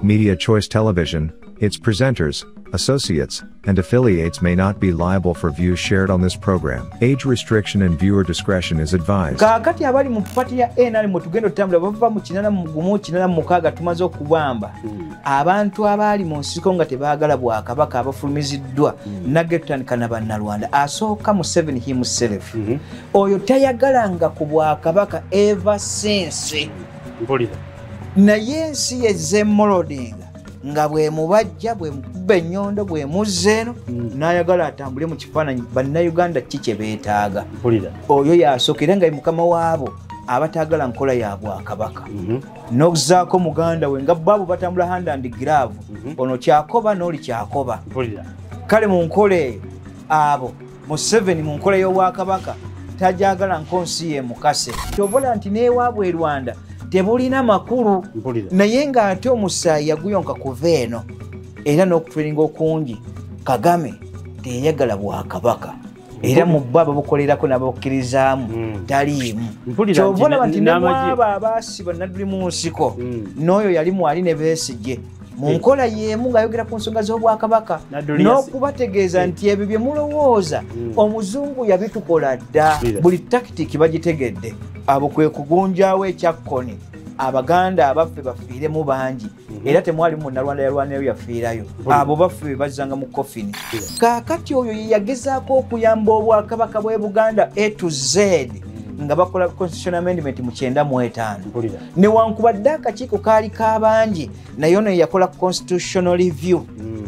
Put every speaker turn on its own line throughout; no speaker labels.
Media Choice Television, its presenters, associates, and affiliates may not be liable for views shared on this program. Age restriction and viewer discretion is advised.
Kaakati abali mu party ya NRM tugenda otambula bava mu 81 86 tumaze okubamba abantu abaali mu nsiko nga tebaagala bwakabaka abafulumiziddwa nagetandika na Bannalwanda. Asooka Museveni himself oyo tayagalanga ku bwakabaka ever since. Naye ensi yezze molodinga nga bwe mubajja bwe mukuba ennyondo bwe muzza eno n'ayagala atambule mu kifaananyi Bannayuganda ki kye beetaaga. Oyo yasooka era nga ye mukama waabo abataagala nkola ya bwakabaka. N'okuzaako muganda we nga baabo batambula hand and glove, ono kyakoba n'oli kyakoba. Kale mu nkola eyo abo Museveni mu nkola y'obwakabaka tajagala nkonsi ye mukase. Kyobola nti n'ewaabwe e Rwanda tebulina makulu, naye ng'ate omusaayi yaguyonka kuva eno era n'okutwelinga okungi. Kagame teyayagala bwakabaka era mu bo ababukolerako n'abakkirizaamu taliimu. Kyova nti ne mwabo abaasiba Nadduli mu nsiko n'oyo yali mwali ne Besigye mu nkola y'emu ng'ayogera ku nsonga z'obwakabaka n'okubategeeza nti ebyo bye mulowooza omuzungu yabitukola dda. Buli tactic bagitegedde. Abo kwe kugunjawo ekyakkoni Abaganda abaffe bafiiremu bangi era temwali Munnalwanda yalwanayo yafiirayo. Abo baffe be bazzanga mu kofini. Kaakati oyo ye yagezaako okuyamba obwakabaka bw'e Buganda A to Z nga bakola constitutional amendment mu 95. Newankubadde akakiiko kaali kabangi naye ono yakola constitutional review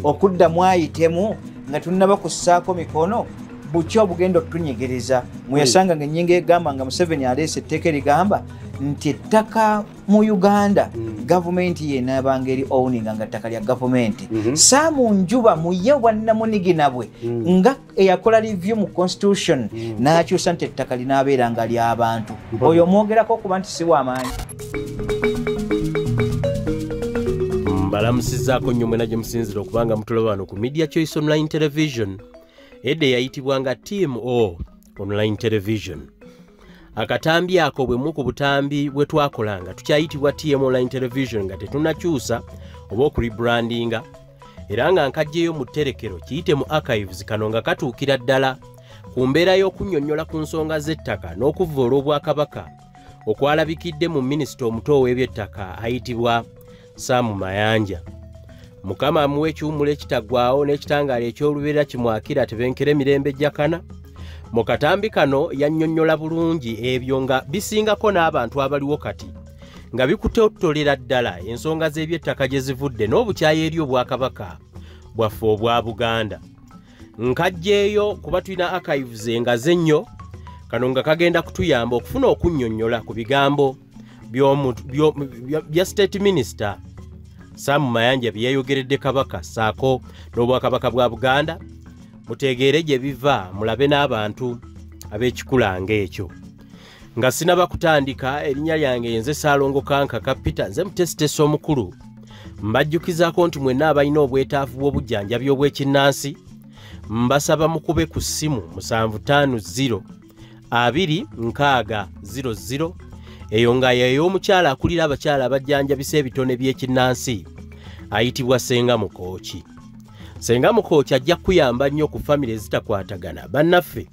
okuddamu ayitemu nga tunnaba kussaako mikono bukya obugenda otutunyegereza. Mweyasanga ng'ennyingo egamba nga Museveni aleese etteeka erigamba nti ettaka mu Uganda gavumenti yenaabanga eri owninga nga ttaka lya gavumenti. Sam Njuba mu ye obwannamunigina bwe nga eyakola review mu constitution n'akyusa nti ettaka linaabeera nga ly'abantu. Oyo omwogerako okuba nti si w'amaanyi.
Mbalamusizzaako nnyo mwena gye musinzira okubanga mutulaba wano ku Media Choice Online Television, edda eyayitibwanga TMO Online Television. Akatambi ako bwe mu ku butambi bwe twakolanga tukyayitibwa TM Online Television nga tetunnakyusa oba okurebrandinga, era nga nkajjeyo mu tterekero kiyite mu archives kano nga katuukira ddala ku mbeera y'okunnyonnyola ku nsonga z'ettaka n'okuvvoola obwakabaka okwalabikidde mu minisita omuto ow'ebyettaka ayitibwa Sam Mayanja. Mukama amuwe ekiwummulo ekitaggwaawo n'ekitangaala eky'olubeerera kimwakira tebenkera emirembe ejjakana. Mu katambi kano yannyonnyola bulungi ebyo nga bisingako n'abantu abaliwo kati nga bikutottolera ddala ensonga z'ebyettaka gye zivudde n'obukyayi eri obwakabaka bwaffe obwa Buganda. Nkajjeeyo kuba tulina archives engazi ennyo kano nga kagenda kutuyamba okufuna okunnyonnyola ku bigambo bya State Minister Sam Mayanja bye yayogeredde Kabaka ssaako n'obwakabaka bwa Buganda. Mutegeere gye biva mulabe n'abantu ab'ekikula ng'ekyo. Nga sinaba kutandika, erinnya lyange nze Ssaalongo Kankaka Peter, nze mutesitesi omukulu. Mbajjukizaako nti mwenna abalina obwetaavu bw'obujjanjabi obw'ekinnansi mbasaba mukube ku ssimu 750 2 6 00, eyo nga y'ey'omukyala akulira abakyala abajjanjabisa ebitone by'ekinnansi ayitibwa Ssenga Mukooki. Ssenga Mukooki ajja kuyamba nnyo ku famire ezitakwatagana, bannaffe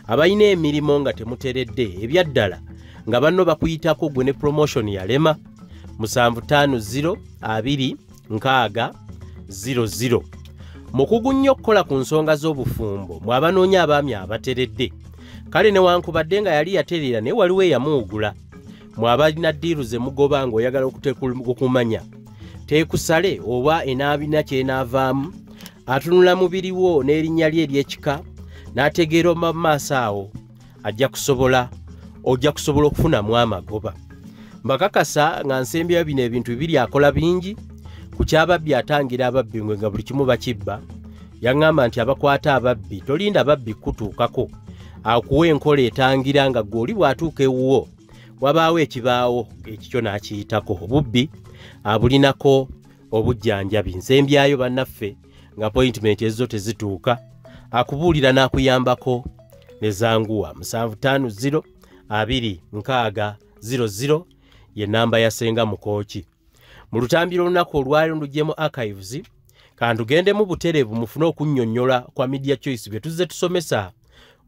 abalina emirimu nga temuteredde ebyaddala nga banno bakuyitako gwe ne promotion yalema. 750 2 6 00. Mukugu nnyo okukola ku nsonga z'obufumbo mwabanoonya abaami abateredde. Kale newankubadde nga yali yatereera naye waliwo eyamuwugula. Mwabalina ddiiru ze mugoba ng'oyagala okumanya teekusale oba enaabina ky'enaavaamu, atunula mubiri wo n'erinnya lye ery'ekika n'ategeera mu maaso awo ojja kusobola okufunamu amagoba. Mbakakasa nga nsembya bino ebintu bibiri akola bingi. Ku ky'ababbi atangira ababbi nga buli kimu bakibba. Yaŋŋamba nti abakwata ababbi tolinda babbi kutuukako, akuwa enkola etangira nga ggwe oli bw'atuuka ewuwo wabaawo ekibaawo ekikyo n'akiyitako. Obubbi abulinako obujjanjabi. Nsembyayo bannaffe nga appointment ezo tezituuka, akubuulira n'akuyambako ne zanguwa. 750 2 6 00 ye namba ya Ssenga Mukooki. Mu lutambi lw'olunaku olwaleero nduggyemu archives, kantugendemu butereevu mufune okunnyonnyola kwa Media Choice bye tuzze tusomesa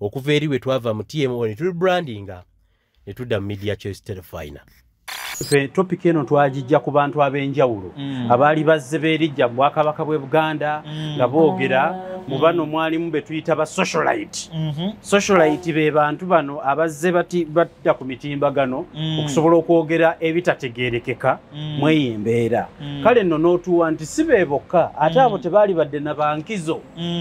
okuva eri we twava mu TMO ne tulibrandinga ne tudda mu Media Choice Terefayina.
Ffe topic eno twagijja ku bantu ab'enjawulo abaali bazze beerijja mu Bwakabaka bw'e Buganda nga boogera. Mu bano mwalimu be tuyita ba socialite. Socialite be bantu bano abazze badda ku mitimbagano okusobola okwogera ebitategeerekeka mweyo embeera. Kale nno n'otuwa nti si be bokka, ate abo tebaali badde na bankizo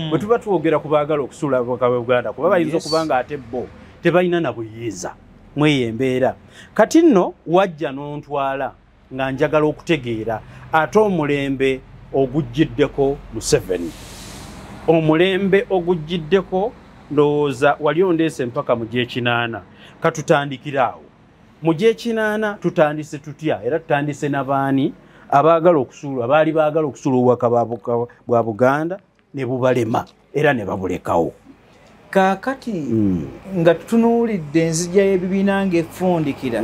bwe tuba twogera ku baagala okusuula Obwakabaka bw'e Buganda, kuba bayinza okuba nga ate bo tebalina na buyinza mweyo embeera. Kati nno wajja n'ontwala nga njagala okutegeera ate omulembe ogujjiddeko Museveni, omulembe ogujjiddeko ndowooza wali ondeese mpaka mu gy'ekinaana. Katutandikire awo mu gy'ekinaana. Tutandise tutya era tutandise n'abaani abaagala okusuula, abaali baagala okusuula Obwakabaka bwa Buganda ne bubalema era ne babulekawo?
Kaakati nga tutunuulidde enzija y'ebibiina ng'efundikira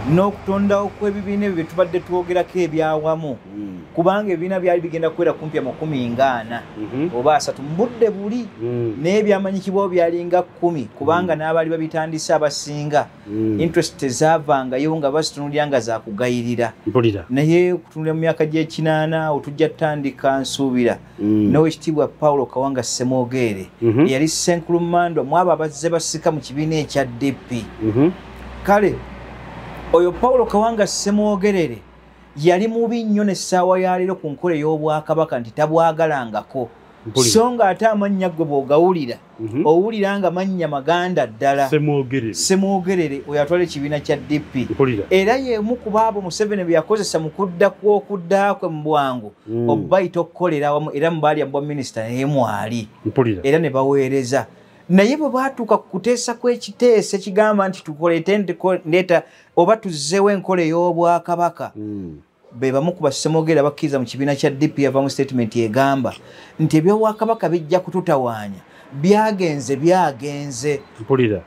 n'okutondawo kw'ebibiina ebyo bye tubadde twogerako ebyawamu, kubanga ebibiina byali bigenda kuwera kumpi 40 oba 30 mu budde buli, naye ebyamanyikibwawo byalinga 10, kubanga n'abaali babitandise abasinga interest tezaavangayo nga bazitunuulira nga zakugayirira. Naye okutunulira mu myaka gy'ekinaana otujja tutandika nsuubira n'Owekitiibwa Paulo Kawanga Ssemwogerere eyali Ssenkulu Mmandwa mu abo abazze basika mu kibiina ekya DP. Kale oyo Paulo Kawanga Ssemwogerere yali mubi nnyo n'essaawa ya leero ku nkola ey'Obwakabaka nti tabwagalangako, so nga ate amannya gwe bw'ogawulira owulira nga mannya maganda ddala. Ssemwogerere oyo atwala ekibiina kya DP, era y'emu ku baabo Museveni bye yakozesa mu kudda kw'okudda kwe mu bwangu obubayita okukolera awamu, era mu baali bwa minisita naye mwali era ne baweereza. Naye bwe baatuuka ku kuteesa kw'ekiteeso ekigamba nti tukolete ndeeta oba tuzzeewo enkola ey'Obwakabaka, be bamu ku Bassemwogerere abakkiriza mu kibiina kya DP yava mu statement egamba nti ebyobwakabaka bijja kututawaanya, byagenze byagenze.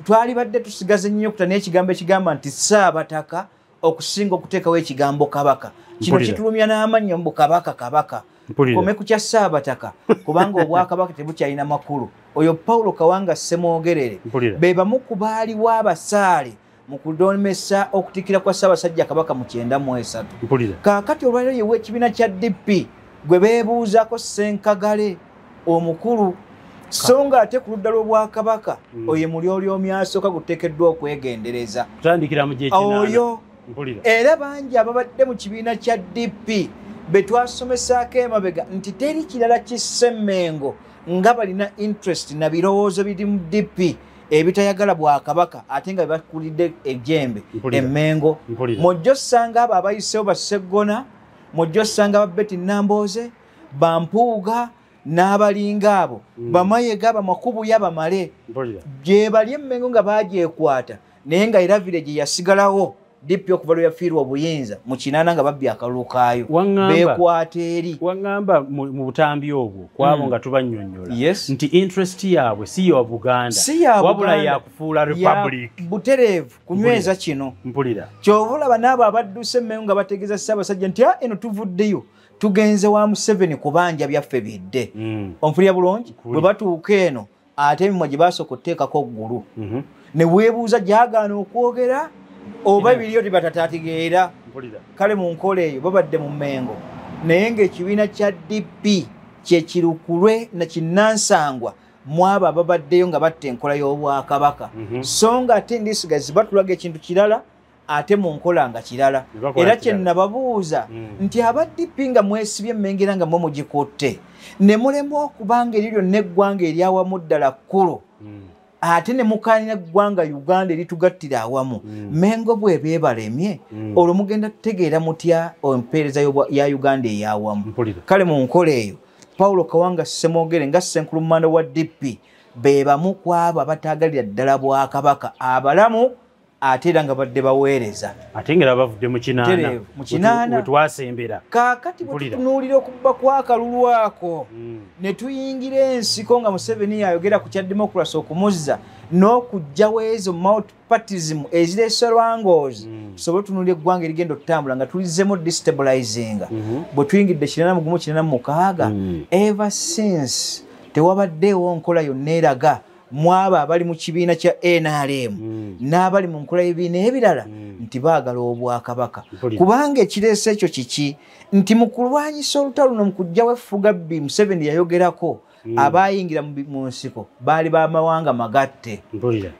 Twali badde tusigaze ennyukuta n'ekigambo ekigamba nti Ssaabataka okusinga okuteekawo ekigambo Kabaka. Kino kitulumya n'amannya mbu Kabaka Kabaka, kome ku kya Ssaabataka kubanga Obwakabaka tebukyalina makulu. Oyo Paulo Kawanga Ssemwogerere be bamu ku baaliwo abasaale mu kudomesa okutikkira kwa Ssaabasajja Kabaka mu 93. Kaakati olwaleero yewa ekibiina kya DP gwe beebuuzaako Ssenkagale omukulu, so nga ate ku ludda lw'Obwakabaka oyo mulyolyomi asooka guteekeddwa okwegendereza oyo. Era bangi ababadde mu kibiina kya DP be twasomesaako emabega nti teri kirala kisse Mmengo nga balina interest na birowoozo biri mu DP ebitayagala Bwakabaka ate nga bebakulidde ejjembe Emmengo. Mujja osanga abo abayiseewo ba Sseggona, mujja osanga ba Betty Nambooze, Bampuuga n'abalinga abo, Bamayega, Bamakubuya, Bamale, gye bali Emmengo nga baagyekwata, naye nga era village yasigalawo DP okuva lwe yafiirwa obuyinza mu 80 nga babbye akalulu kaayo beekwata eri.
Waŋŋamba mu butambi obwo kwabo nga tubannyonnyola nti interest yaabwe si ya Buganda, wabula yakufuula republic
butereevu kunyweza kino. Kyova olaba n'abo abadduse Emmengo nga bategeeza Ssaabasajja nti eno tuvuddeyo tugenze wa Museveni kubanja byaffe bidde. Onfulira bulungi? Bwe batuuka eno ate emimwa gye basooka okuteekako ggulu ne weebuuza gyagaana okwogera oba biriyo tebatatategeera. Kale mu nkola eyo babadde mu Mmengo, naye ng'ekibiina kya DP kye kirukulwe na kinnansangwa mu abo ababaddeyo nga batta enkola y'Obwakabaka. So nga ate ndisigazi batulaga ekintu kirala ate mu nkola nga kirala. Era kye nababuuza nti aba DP nga mwesibye Emmengo era nga mwe mugikutte ne mulema okubanga eri lyonna eggwanga eryawamu ddala kkulu, ate ne mukaanira eggwanga Uganda eritugattira awamu, Mmengo bw'ebeebalemye olwo mugenda tutegeera mutya empeereza ya Uganda ey'awamu? Kale mu nkola eyo Paulo Kawanga Ssemwogerere nga Ssenkulu Mmanda wa DP be bamu ku abo abataagalira ddala Bwakabaka abalamu ate era nga badde baweereza
ate nga bavudde mu kinaana we twasembera.
Kaakati bwe tutunuulira okubba kw'akalulu ako ne tuyingira ensiko nga Museveni yayogera ku kya democracy okumuzza n'okuggyawo ezo multipartyism ezireese lwangoozi, tusobole tutunuulira eggwanga erigenda okutambula nga tulizzemu destabilizinga. Bwe tuyingidde 81-86, ever since tewabaddeewo nkola yonna eraga mwabo abali mu kibiina kya NRM n'abali mu nkola y'ebibiina ebirala nti baagala obwakabaka. Kubanga ekireese ekyo kiki nti mu kulwanyisa olutalo luno mu kuggyawo effugabbi Museveni yayogerako, abayingira mu nsiko baali b'amawanga magatte.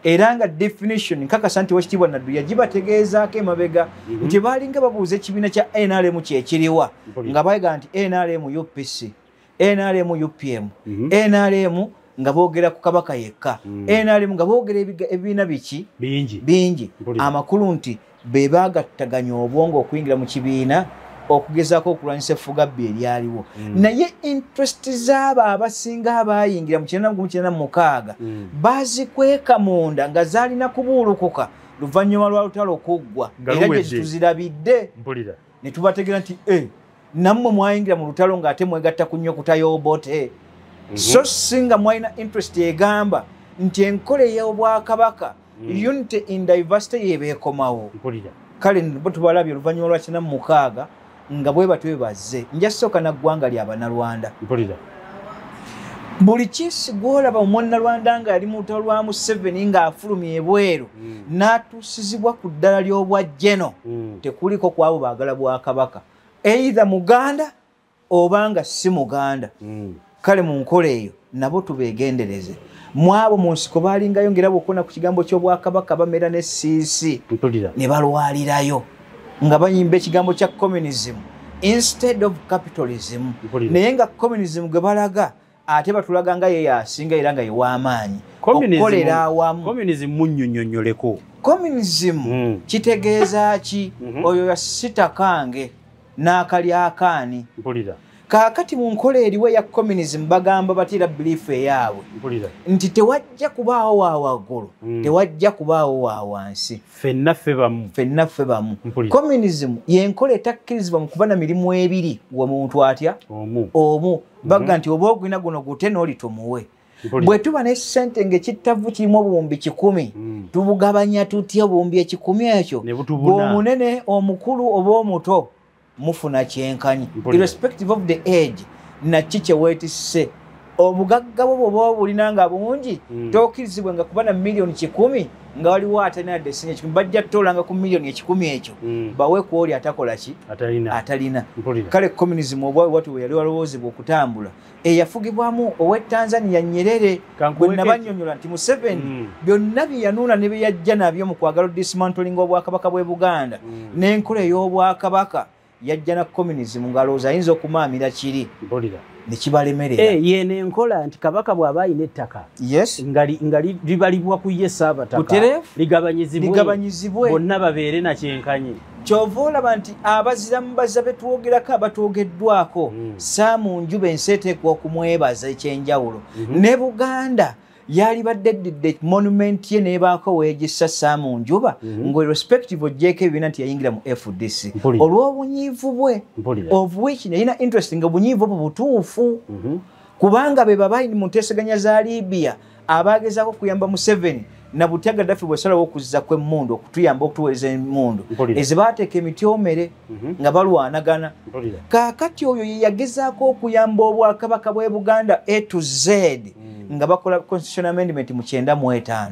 Era nga definition nkakasa nti Owekitiibwa Naddu yagibategeezaako emabega nti baalinga babuuza ekibiina kya NRM kyekiriwa, nga bayiga nti NRM UPC, NRM UPM, NRM nga boogera ku Kabaka yekka, NRM nga boogera ebibiina biki bingi. Amakulu nti be baagattaganya obwongo okuyingira mu kibiina okugezaako okulwanyisa effugabbi eryaliwo. Naye interest z'abo abasinga abayingira mu 1996 bazikweka munda nga zaalina kubuulukuka luvannyuma lwa lutalo okuggwa, era gye tuzirabidde ne tubategeera nti nammwe mwayingira mu lutalo ng'ate mwegatta ku nnyukuta y'Obote. So singa mwalina interest egamba nti enkola ey'obwakabaka unity in diversity yebeekomawo. Kale bo tubalabye oluvannyuma lwa 96 nga bwe batyo bazze. Nja sooka na ggwanga lya Bannalwanda. Buli kiisi gw'olaba omunnalwanda nga yali mu lutalo lwa Museveni ng'afulumya ebweru n'atuusizibwa ku ddala ly'obwa jeno, tekuliko kwabo baagala bwakabaka, either Muganda oba nga si Muganda. Kale mu nkola eyo nabo tubeegendereze. Mwabo mu nsiko baalingayo ng'era bw'okona ku kigambo ky'obwakabaka bamera ne siisi ne balwalirayo nga bayimba ekigambo kya communism instead of capitalism. Naye nga communism gwe balaga ate batulaga nga ye yasinga era nga ye w'amaanyi okukolera awamu.
Communism munnyonnyoleko.
Communism kitegeeza ki? Oyo yasitakange n'akalyakaani. Kaakati mu nkola eriwo eya communism bagamba batira belief eyaabwe nti tewajja kubaawo wa waggulu, tewajja kubaawo wa wansi,
ffenna ffe bamu,
ffenna ffe bamu. Communism y'enkola etakkirizibwa mu kuba na mirimu ebiri omuntu atya omu. Baga nti oba ogwina guno gute n'oli tumuwe. Bwe tuba ne ssente ng'ekittavu kirimu obuwumbi 100, tubugabanya tutya obuwumbi 100 ekyo? Bw'omunene omukulu oba omuto mufuna kyenkanyi irrespective of the age naki kye weetisse. Obugagga bwo bw'oba obulina nga bungi, tokkirizibwe nga kuba na miliyoni 100 nga waliwo atalina yadde esente 100. Bajja kutoolanga ku miliyoni 100 ekyo bawe ku oli atakola ki atalina. Kale communism obwawe watu bwe yali walowoozebwa okutambula eyafugibwamu ow'e Tanzania Nyerere, bwe nabannyonnyola nti Museveni byonna bye yanuuna ne bye yajja nabyo mu kwagala dismantling obwakabaka bw'e Buganda n'enkola ey'obwakabaka, yajja na communism ng'alowooza ayinza okumaamira kiri ne kibalemerera.
Yeno enkola nti Kabaka bw'aba ayina ettaka nga libalibwa ku ye Ssaabataka ligabanyizibwe bonna babeere na kyenkanyi.
Kyova olaba nti abazira mu bazza be twogerako abatwogeddwako, Sam Njuba ensi eteekwa okumwebaza ekyenjawulo. Ne Buganda yalibadde eddidde monument ye n'ebaako weegissa Sam Njuba nga irrespective oggyeeko ebibiina nti yayingira mu FDC olw'obunyiivu bwe, of which yalina interest nga obunyiivu obwo butuufu, kubanga be babayi mu nteeseganya za Libya abagezaako okuyamba Museveni na butya Gaddafi bwe yasalawo okuzza kw'emmundu okutuyamba okutuweereza emmundu ezibaateeka emityomere nga balwanagana. Kaakati oyo ye yagezaako okuyamba obwakabaka bw'e Buganda A to Z nga bakola constitutional amendment mu 95.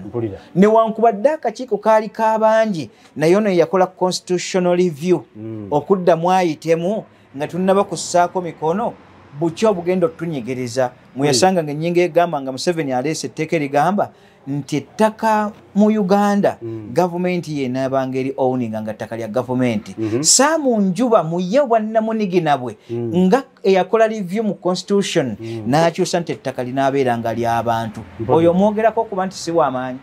Newankubadde akakiiko kaali kabangi, naye ono yakola constitutional review okuddamu ayitemu nga tunnaba kussaako mikono bukya obugenda otunyigiriza. Mweyasanga ng'ennyingo egamba nga Museveni aleese etteeka erigamba nti ettaka mu Uganda gavumenti yenaabanga eri owninga nga ttaka lya gavumenti. Sam Njuba mu ye obwannamunigina bwe nga eyakola review mu constitution n'akyusa nti ettaka linaabeera nga ly'abantu. Oyo omwogerako okuba nti si w'amaanyi.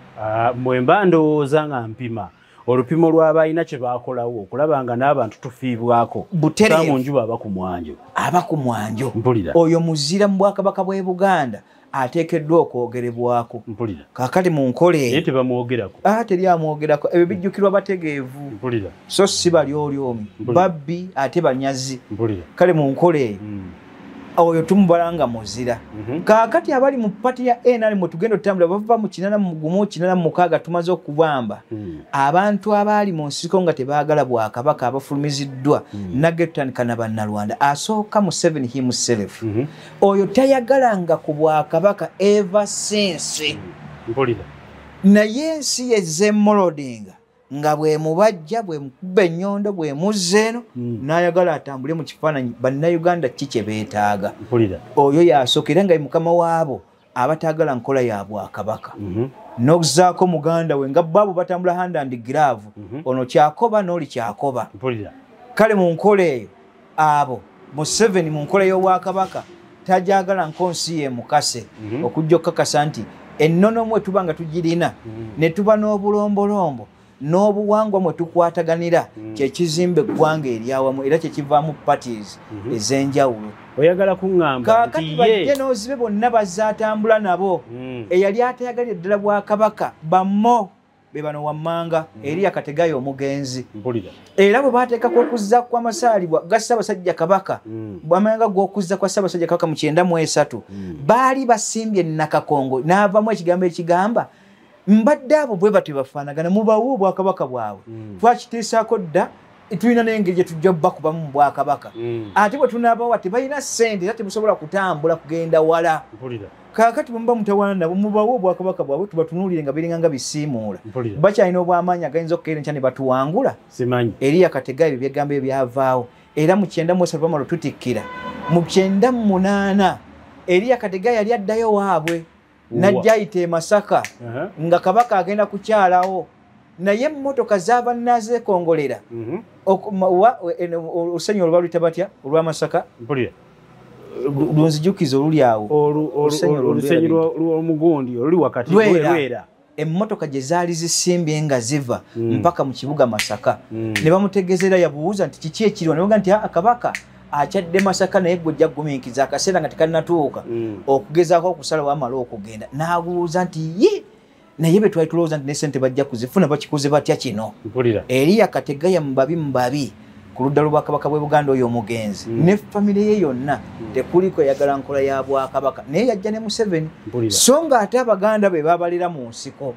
Mwe mba ndowooza nga mpima olupimo lw'abalina kye baakolawo okulaba nga n'abantu tufiibwako. Sam Njuba aba ku mwanjo.
Aba ku mwanjo. Oyo muzira mu bwakabaka bw'e Buganda ateekeddwa okwogerebwako. Kaakati mu nkola eyo teri amwogerako, ebyo bijjukirwa bategeevu, so si bali oli omi babbi ate banyazi. Kale mu nkola eyo oyo tumubala nga muzira. Kaakati abali mu pati ya NRM tugenda otambula bava mu 81 86 tumaze okubamba abantu abaali mu nsiko nga tebaagala bwakabaka abafulumiziddwa nagetandika na Bannalwanda. Asooka Museveni himself oyo tayagalanga ku bwakabaka ever since. Naye ensi yezemolodinga nga bwemubajja bwemukuba ennyondo bwemuzza eno n'ayagala atambule mu kifaananyi Bannayuganda ki kye beetaaga. Oyo yasooka era nga ye mukama waabo abataagala nkola ya bwakabaka. N'okuzaako muganda we nga baabo batambula hand and glove, ono kyakoba n'oli kyakoba. Kale mu nkola eyo abo Museveni mu nkola y'obwakabaka tajagala nkonsi ye mukase okujja okukakasa nti ennono mwe tuba nga tugirina ne tuba n'obulombolombo n'obuwangwa mwe tukwataganira kyekizimba eggwanga eryawamu era kyekivaamu parties ez'enjawulo.
Oyagala kuŋŋamba
kaakati bajje n'ozibe bonna bazzaatambula nabo. Eyali atayagalira ddala bwakabaka bammo be bano wammanga Eriya Kategayo omugenzi. Era bwe baateekako okuzza kw'amasaalibwa ga Ssaabasajja Kabaka, amanga g'okuzza kwa Ssaabasajja Kabaka mu 93 baali basimbye Nakakongo n'avamu ekigambo ekigamba mbadde abo bwe batyo bafaanagana mubawe obwakabaka bwabwe. Twakiteesaako dda, tulina n'engeri gye tujja bakubamu mu bwakabaka. Ate bwe tunaabawa tebalina ssente era temusobola kutambula kugenda wala. Kaakati bwe muba mutawaana nabo mubawe obwakabaka bwabwe tubatunuulire nga biringa nga bisiimuula. Bakyalina obw'amaanyi agayinza okukeera enkya ne batuwangula. Eriya Kategayo ebyo byegambo ebyavaawo. Era mu 93 bamala tutikkira. Mu 98 Eriya Kategayo yali addayo waabwe. Najja ayita e Masaka nga kabaka agenda kukyalawo, naye emmotoka zaaba nazeekongolera olusenyi oluba luyita batya olwa Masaka lunzijukiza oluli awo
olusenyi lw'omugundi oluli wakati lwera.
Emmotoka gye zaali zisimbye nga ziva mpaka mu kibuga Masaka ne bamutegeeza era yabuuza nti kiki ekiriwo, ne bagamba nti kabaka akyadde Masaka naye gwe ojja kugumiikiza akaseera nga tekannatuuka okugezaako okusalawo amale okugenda. N'abuuza nti ye naye be twali tulowooza nti ne ssente bajja kuzifuna bakikoze batya kino. Eriya Kategaya mubabi mubabi ku ludda lw'obwakabaka bw'e Buganda oyo omugenzi ne famire ye yonna tekuliko eyagala nkola ya bwakabaka, naye yajja ne Museveni. So nga ate Abaganda be babalira mu nsiko.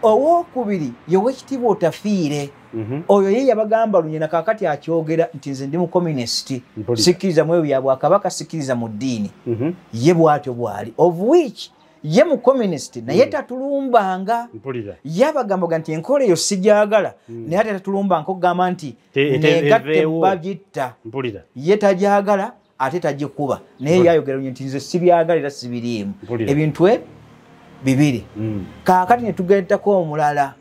Owookubiri ye Oweekitiibwa Otafiire oyo ye yabagamba lunyina kaakati akyogera nti nze ndi mukomunisiti, sikkiriza mu ebyo bya bwakabaka, sikkiriza mu ddiini. Ye bw'atyo bw'ali, of which ye mukomunisiti naye tatulumbanga. Yabagambaga nti enkola eyo sigyagala, naye ate tatulumbanga okugamba nti negatte bagitta. Ye tagyagala ate tagikuba, naye yayogera nti nze sibyagala era sibiriimu. Ebintu bibiri. Kaakati ne tugeetako omulala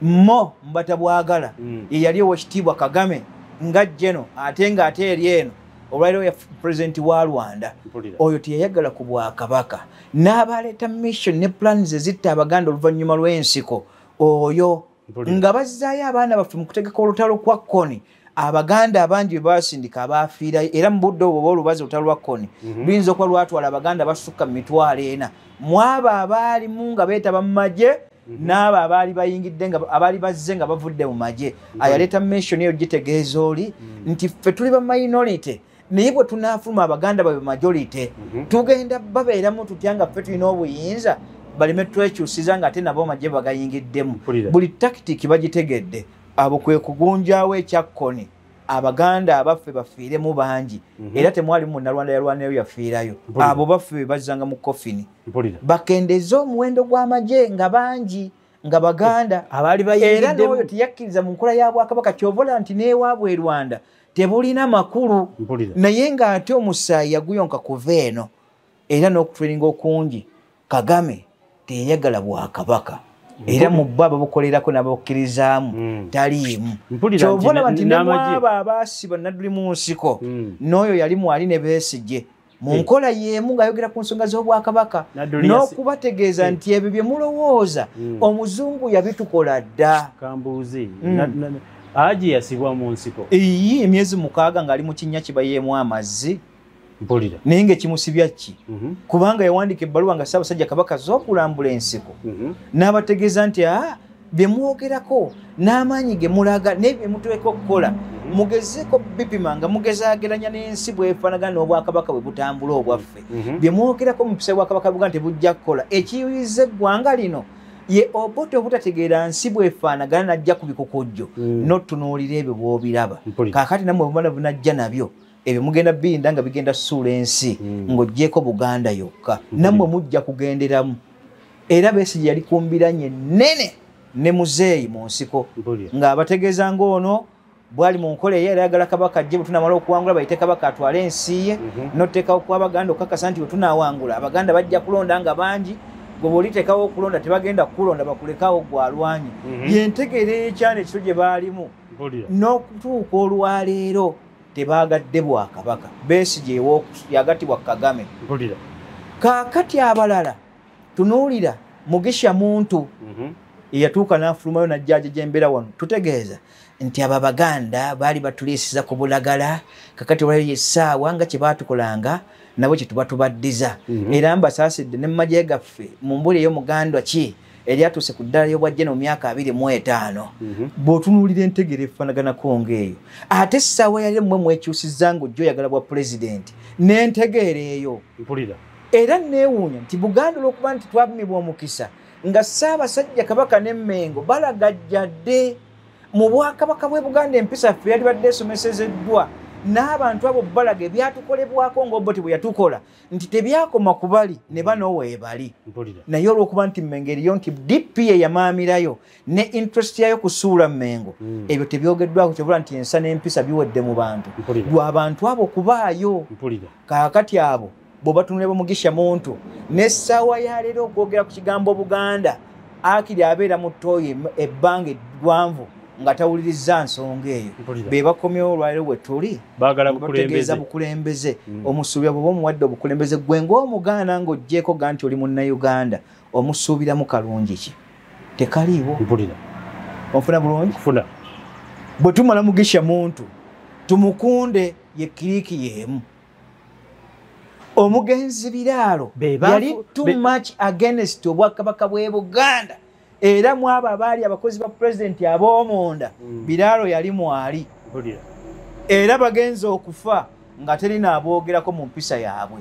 mo mbatabwagala ye yali Oweekitiibwa Kagame nga jeno ate nga ate eri eno olwaliro ya pulezidenti wa Rwanda. Oyo teyayagala ku bwakabaka n'abaleeta mission ne plans ezitta Abaganda oluvannyuma lw'ensiko. Oyo nga bazzaayo abaana baffe mu kutegeka olutalo kwa Kony, Abaganda abangi be baasindika abaafiirayo. Era mu budde obwo olubazi olutalo lwa Kony luyinza okuba lwatwala Abaganda basukka mu 400,000 mu abo abaalimu nga beetaba mu magye n'abo abaali bayingidde nga abaali bazze nga bavudde mu magye. Ayaleeta mission eyo gitegeeza oli nti ffe tuli ba minority, naye bwe tunaafuluma Abaganda babe majority tugenda babeeramu tutya nga ffe tulina obuyinza baleme twekyusiza nga ate nabo amagye bagayingiddemu. Buli tactic bagitegedde. Abo kwe kugunjaawo ekya Kony, Abaganda abaffe bafiiremu bangi. Era temwali Munnalwanda yalwanayo yafiirayo. Abo baffe bazzanga mu kofini bakendeeze omuwendo gw'amagye nga bangi nga Baganda. Era n'oyo teyakkiriza mu nkola ya bwakabaka, kyovola nti n'ewaabwe e Rwanda tebulina makulu, naye ng'ate omusaayi yaguyonka kuva eno. Era n'okutraininga okungi Kagame teyayagala bwakabaka. Era mu bo ababukolerako n'abakkirizaamu taliimu. Kyova olaba nti ne mwabo abaasiba Nadduli mu nsiko n'oyo yali mwali ne Besigye mu nkola y'emu ng'ayogera ku nsonga z'obwakabaka n'okubategeeza nti ebyo bye mulowooza omuzungu yabitukola dda.
Kambuuzi, Haji yasibwa mu nsiko
iyi emyezi 6 ng'ali mu kinnya kibayeemu amazzi. Naye ng'ekimusibya ki? Kubanga yawandiika ebbaluwa nga Ssaabasajja Kabaka z'okulambula ensiko, n'abategeeza nti bye mwogerako n'amaanyi ge mulaga n'ebyo muteeka okukola mugezeeko bipima nga mugezaageranya n'ensi bwefaanagana n'obwakabaka bwe butambula obwaffe. Bye mwogerako mu mpisa y'obwakabaka Buganda tebujja kukola. Ekiyiwiza eggwanga lino ye Obote obutategeera nsi bwefaanagana n'ajja ku bikokojjo n'otunuulira ebyo bw'obiraba. Kaakati nammwe bumala bunajja nabyo ebyo mugenda birinda nga bigenda ssuula ensi ng'oggyeko Buganda yokka, nammwe mujja kugenderamu. Era Besigye yali kumbiranye nnene ne muzeeyi mu nsiko ng'abategeeza ng'ono bwali mu nkola eyo ayagala Kabaka ajje bwe tunamala okuwangula bayite Kabaka atwale ensi ye, n'oteekawo kw'Abaganda okukakasa nti bwe tunaawangula Abaganda bajja kulonda nga bangi, gwe bw'oliteekawo okulonda tebagenda kukulonda bakulekawo gwe alwanye. Yentegeera ekyana ekito gye baalimu n'okutuuka olwaleero tebaagadde bwakabaka. Besigye yagattibwa Kagame. Kaakati abalala tunuulira Mugisha Muntu eyatuuka n'afulumayo n'ajja gyembeera wano, tutegeeza nti abo Abaganda baali batuliisiza ku bulagala, kakati olwayo essaawa nga kye baatukolanga nabo kye tuba tubaddiza. Era mbasaasidde ne mu magye gaffe mu mbuli ey'Omuganda ki eryatuuse ku ddala ly'obwajjena mu myaka 25. Bw'otunuulira entegeera efaanaganako ng'eyo, ate essaawa yali mmwe mwekyusizza ng'ojja oyagala bwa pulezidenti n'entegeera eyo. Era neewuunya nti Buganda olw'okuba nti twabimibwa omukisa nga Ssaabasajja Kabaka ne Mmengo balagajjadde mu bwakabaka bw'e Buganda, empisa ffe yali badde esomesezeddwa n'abantu abo balaga ebyatukolebwako ng'Obote bwe yatukola nti tebyakoma ku bali ne bano weebali. Naye olw'okuba nti Mmengo eriyo nti DP eyamaamirayo ne interest yayo kusuula Mmengo, ebyo tebyogeddwako, kyobula nti ensa n'empisa biwedde mu bantu lw'abantu abo kubaayo. Kaakati abo bw'obatunulira Mugisha Muntu n'essaawa ya leero okwogera ku kigambo Buganda, akiri abeera mu ttooyi ebbanga eggwanvu nga tawuliriza nsonga eyo. Be bakomyewo olwaleero bwe tuli bategeeza bukulembeze. Omusuubira bw'oba omuwadde obukulembeze gwe ng'Omuganda ng'oggyeeko ga nti oli Munnayuganda, omusuubiramu kalungi ki? Tekaliiwo. Onfuna bulungi? Bwe tumala Mugisha Muntu tumukunde ye kiriiki y'emu. Omugenzi Biraalo yali too much against obwakabaka bw'e Buganda, era mu abo abaali abakozi ba pulezidenti ab'omunda Biraalo yali mwali, era bagenze okufa nga terina aboogerako mu mpisa yaabwe.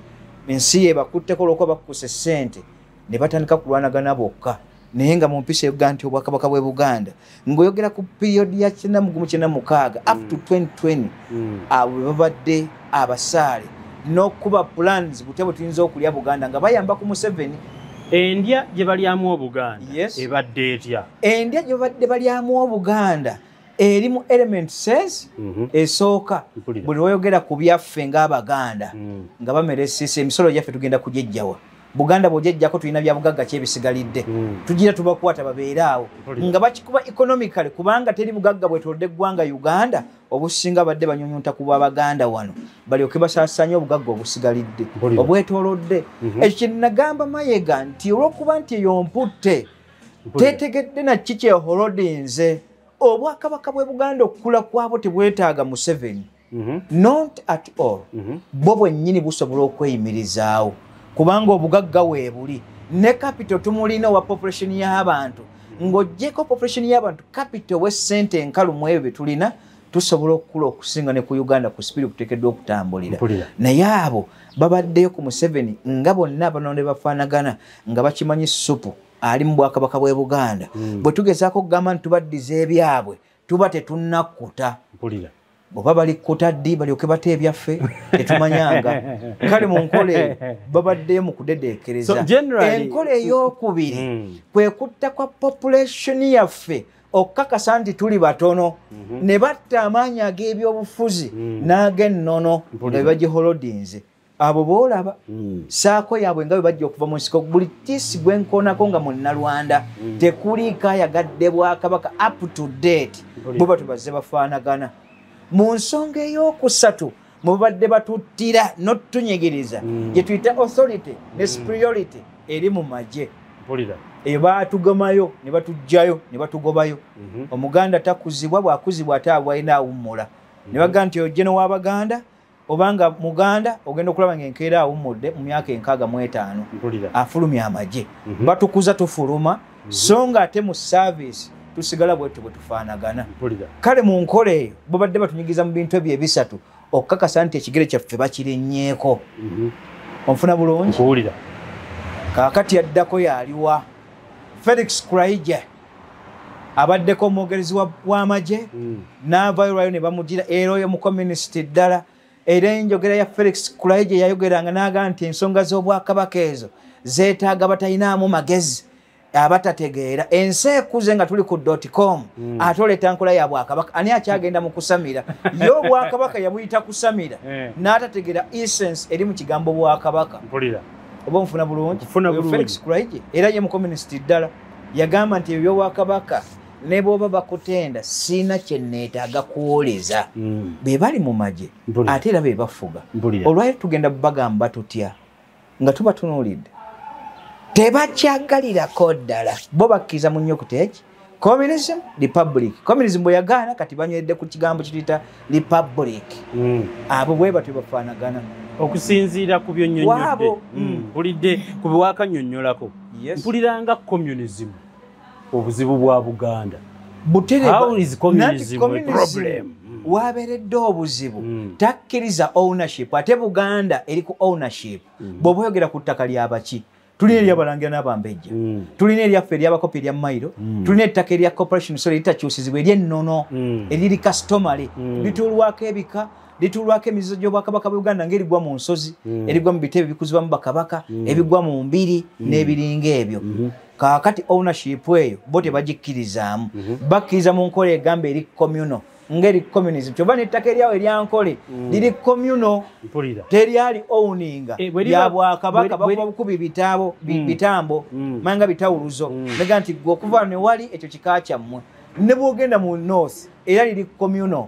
Ensi yebakutteko olw'okuba bakkusa essente ne batandika kulwanagana bokka, naye nga mu mpisa eyoga nti obwakabaka bw'e Buganda ng'oyogera ku period ya 1996 up to 2020, abo be babadde abasaale n'okuba plans butya bwe tuyinza okulya Buganda nga bayamba ku Museveni.
Endya gye balyamu Obuganda ebadde etya?
Endya gye babadde balyamu Obuganda erimu element says esooka buli lw'oyogera ku byaffe ng'Abaganda nga bamera essisi, emisolo gyaffe tugenda kugyejjawa. Buganda bw'ogyejjako tulina bya bugagga ki ebisigalidde, tugira tubakwata babeere awo nga bakikuba economically, kubanga teri bugagga bwetolodde eggwanga Uganda obusinga badde banyunyunta ku Baganda wano balyoke basaasaanye obugagga obusigalidde obwetoolodde. Ekyo kye nagamba Mayiga nti olw'okuba nti eyo mputte tetegedde na ki kyeholodinze, obwakabaka bw'e Buganda okukula kwabwo tebwetaaga Museveni, not at all. Bo bwennyini busobola okweyimirizaawo kubanga obugagga weebuli ne capital tumulina owa population y'abantu. Ng'oggyeko population y'abantu, capital w'essente enkalu mu ebyo bye tulina tusobola okukula okusinga ne ku Uganda ku speed okuteekeddwa okutambulira. Naye abo babaddeyo ku Museveni nga bonna abanonde bafaanagana nga bakimanyi ssupu ali mu bwakabaka bw'e Buganda. Bwe tugezaako okugamba nti tubaddiza ebyabwe tuba tetunnakkuta. Oba balikkuta ddi balyoke bate ebyaffe tetumanyanga. Kale mu nkola eyo babaddeyo mu kudedeekereza. Enkola ey'okubiri kwe kutta kwa population yaffe okukakasa nti tuli batono, ne batta amaanyi ag'ebyobufuzi n'ag'ennono nga bagiholodinze. Abo boolaba saako yaabwe nga bwe bajja okuva mu nsiko, buli kiisi gwe nkoonako nga Munnalwanda tekuliiko ayagadde bwakabaka up to date, bo batu bazze bafaanagana. Mu nsonga ey'okusatu mwe babadde batuttira n'otutunyigiriza gye tuyita authority ne superiority eri mu magye. Eyo baatugemayo ne batuggyayo ne batugobayo. Omuganda takuzibwa, bw'akuzibwa ate abo alina awummula. Ne bagamba nti oyo General w'Abaganda Obanga Muganda ogenda okulaba ng'enkeera awummudde mu myaka 65 afulumya amagye. Batukuza tufuluma, so nga ate mu service tusigala bwetu bwe tufaanagana. Kale mu nkola eyo bo badde batunyigiza mu bintu ebyo ebisatu okukakasa nti ekigere kyaffe bakirinyeeko. Onfuna bulungi?
Nkuwulira.
Kaakati yaddako yaliwa Felix Kulayigye abaddeko omwogerezi w'amagye, n'avaayo lwayo ne bamugira era oyo mukomunisiti ddala. Era enjogera ya Felix Kulayigye yayogeranga n'agamba nti ensonga z'obwakabaka ezo zeetaaga batalinaamu magezi, abatategeera. Ensi ekuze nga tuli ku .com, ate oleeta nkola ya bwakabaka. Ani akyagenda mu kusamira? Ye obwakabaka yabuyita kusamira, n'atategeera essence eri mu kigambo bwakabaka. Oba onfuna bulungi? Felix Kulayigye era ye mukomunisiti ddala yagamba nti ebyobwakabaka ne bw'oba bakutenda sina kye neetaaga kwoleza. Be bali mu magye ate era be bafuga. Olwaleero tugenda bagamba tutya nga tubatunuulidde? Tebakyagalirako ddala. Bo bakkiriza mu nnyukuta eki communism, republic. Communism bwe yagaana kati banyweredde ku kigambo kituyita republic. Abo bwe batyo bafaanagana.
Okusinziira ku byonnyonnyodde, mpulidde ku biwakannyonnyolako, mpuliranga communism obuzibu bwa Buganda. How is communism a problem?
Wabeeredde obuzibu takkiriza ownership, ate Buganda eri ku ownership. Bw'oba oyogera ku ttaka lyabaki, tulina eryabalangira n'abambejja, tulina eryaffe eryabakopi erya mayiro, tulina ettaka erya corporation so eritakyusizibwa ery'ennono eriri customary, lituulwako ebika, lituulwako emizizo gy'obwakabaka bwa Uganda ng'erigwa mu nsozi, erigwa mu bitebe ebikuzibwamu bakabaka, ebigwa mu mbiri n'ebiringa ebyo. Kaakati ownership eyo bo tebagikkirizaamu, bakkiriza mu nkola egamba eri communal, ng'eri communism. Kyova n'ettaka eryawo eryankole liri communal, teryali owninga lya bwakabaka, bakuba bukubi bitabo bitambo manga bitawuluzo nega nti gwe okuva ne wali ekyo kika kyammwe. Ne bw'ogenda mu north era liri communal,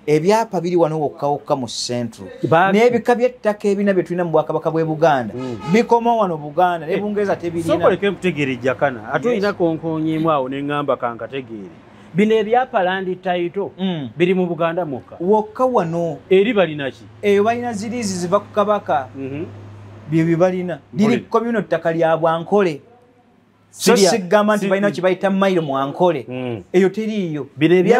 ebyapa biri wano wokka wokka mu central, n'ebika by'ettaka ebina bye tulina mu bwakabaka bw'e Buganda bikoma wano Buganda ne Bungereza tebirina.
Sokoleke nkutegeere Jakana, ate olina konkonyeemu awo ne ŋŋamba kankategeere. Bino ebyapa land title biri mu Buganda mwokka
wokka wano.
Eri balina ki?
Eyo balina ziriizi ziva ku kabaka, bye bye balina. Liri communal ttaka lya Bwankole. So sigamba nti balina kye bayita mayiro mu Ankole, eyo teriiyo.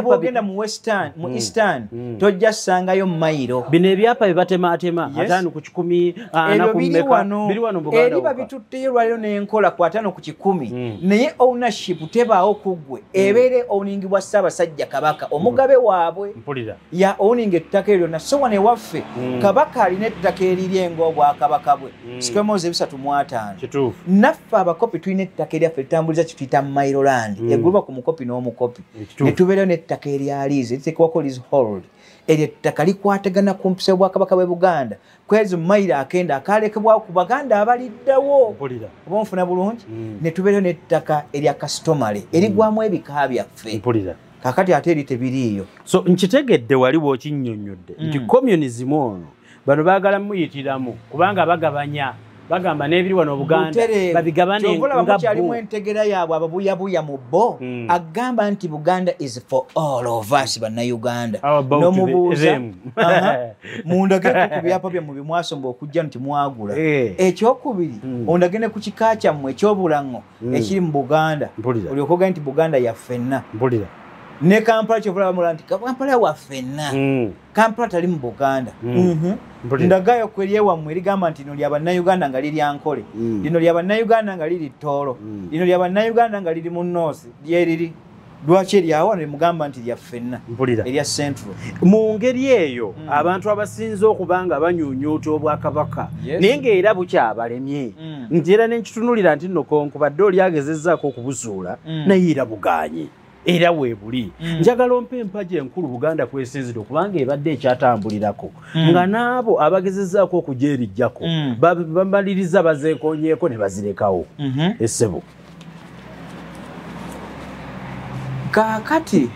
Bw'ogenda mu western, mu eastern tojja ssangayo mayiro.
Bino ebyapa bye batemaatema 50 ku 100, 40 ku mmeka, biri wano mu Buganda.
Eri babitutteyo lwaleero n'enkola ku 50 ku 100, naye ownership tebaawo ku ggwe, ebeere owningibwa Ssaabasajja Kabaka omugabe waabwe ya owning ettaka eryo lyonna. So wano ewaffe Kabaka alina ettaka erirye ng'obwakabaka bwe square miles 305. Naffe abakopi tulina ettaka eryaffe litambuliza kituyita mailo land, egulwa ku mukopi n'omukopi, ne tubeerayo n'ettaka erya liizi eriteekebwako leasehold. Eryo ettaka likwatagana ku mpisa y'obwakabaka bw'e Buganda kwezo mayiro 9 akalekebwawo ku Baganda abaliddawo. Oba onfuna bulungi? Ne tubeerayo n'ettaka erya customary erigwamu ebika byaffe. Kaakati ate eri tebiriiyo.
So nkitegedde wali bw'okinnyonnyodde nti communism ono bano baagala muyitiramu kubanga bagabanya, bagamba n'ebiri wano Buganda babigabane nga
mukyalimu entegera yaabwe ababuyabuya mu bo. Agamba nti Buganda is for all of us Bannayuganda. N'omubuuza mundageko ku byapa byammwe bye mwasomba okujja nti mwagula. Ekyokubiri, ondage ne ku kika kyammwe eky'obulango ekiri mu Buganda, olyoke ogambe nti Buganda yaffenna. Ne Kampala kyova bamula nti Kampala waffenna, Kampala tali mu Buganda. Ndagayo ku eryewammwe erigamba nti lino lya Bannayuganda nga liri Ankole, lino lya Bannayuganda nga liri Tooro, lino lya Bannayuganda nga liri mu North, lyeriri. Lwaki eryawo ne mugamba nti lya ffenna erya Central?
Mu ngeri eyo abantu abasinze okuba nga banyuunyuuta obwakabaka naye ng'era bukyabalemye, nti era ne nkitunulira nti nno konkubadde oli agezezzaako okubuzuula naye era bugaanye, era weebuli. Njagala ompe empagi enkulu Buganda kwesinzira okubanga ebadde ekyatambulirako, nga n'abo abagezezzaako okugyerijjako bamaliriza bazeekonyeeko ne bazirekawo. Essebo
kaakati